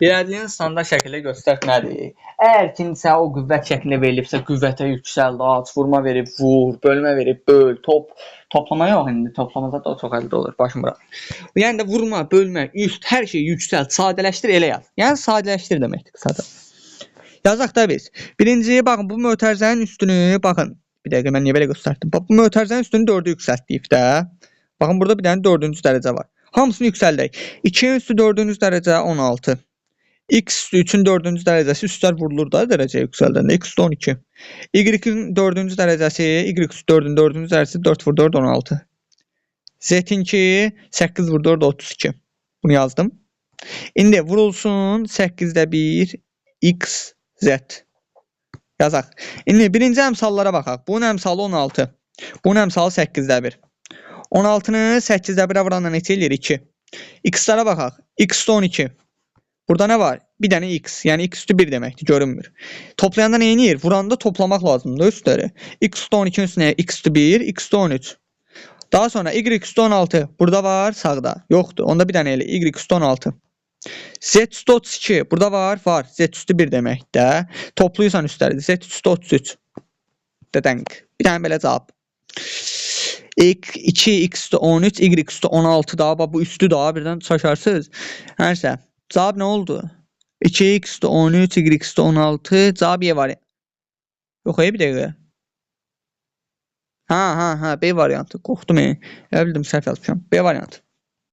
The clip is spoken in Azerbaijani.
Bir ədlinin standart şəkildə göstər nədir? Əgər kimsə o qüvvət şəklində verilibsə, qüvvətə yüksəld, aç, vurma verib vur, bölmə verib böl, toplama yox indi, toplamada da çox əldə olur, başım bura. Yəni də vurma, bölmə, üst, hər şeyi yüksəlt, sadələşdir, elə yaz. Yəni sadələşdir deməkdir qısaca. Yazaq da biz. Birinci, baxın, bu mötərizənin üstünü, baxın, bir dəqiqə mən niyə belə göstərdim? Bax, bu mötərizənin üstünü 4-ü yüksəltdik də. Baxın, burada bir dənə 4-cü dərəcə var. Hamısını yüksəldək. 2-nin üstü 4-cü dərəcə 16. X üstü 3-ün 4-cü dərəcəsi üstlər vurulur da dərəcəyə yüksəldəndə. X üstü 12. Y-in 4-cü dərəcəsi, Y üstü 4-ün 4-cü dərəcəsi 4 vur 4 16. Z-inki 8 vur 4 32. Bunu yazdım. İndi vurulsun 8-də 1 X Z. Yazaq. İndi birinci əmsallara baxaq. Bunun əmsalı 16. Bunun əmsalı 8-də 1. 16-nı 8-də 1-ə vuranda neçə eləyir? 2. X-lara baxaq. X üstü 12. Burada nə var? Bir dənə x, yəni x üstü 1 deməkdir, görünmür. Toplayanda nə edir? Vuranda toplamaq lazımdır üstləri. X üstü 12-nin üstünə x üstü 1, x üstü 13. Daha sonra y üstü 16. Burada var, sağda. Yoxdur. Onda bir dənə elə y üstü 16. Z üstü 32. Burada var, var. Z üstü 1 deməkdir də. Toplayırsan üstləri. Z üstü 33. Dədənq. Bir dənə belə cavab. 2 x üstü 13, y üstü 16 daha. Bax, bu üstü daha birdən şaşarsınız. Hər nəsə. Cavab nə oldu? 2x üstü 13, y üstü 16. Cavab Y variantı. Yox, bir dəqiqə. Hə, B variantı. Qorxdum. Elə bildim səhv yazmışam. B variantı.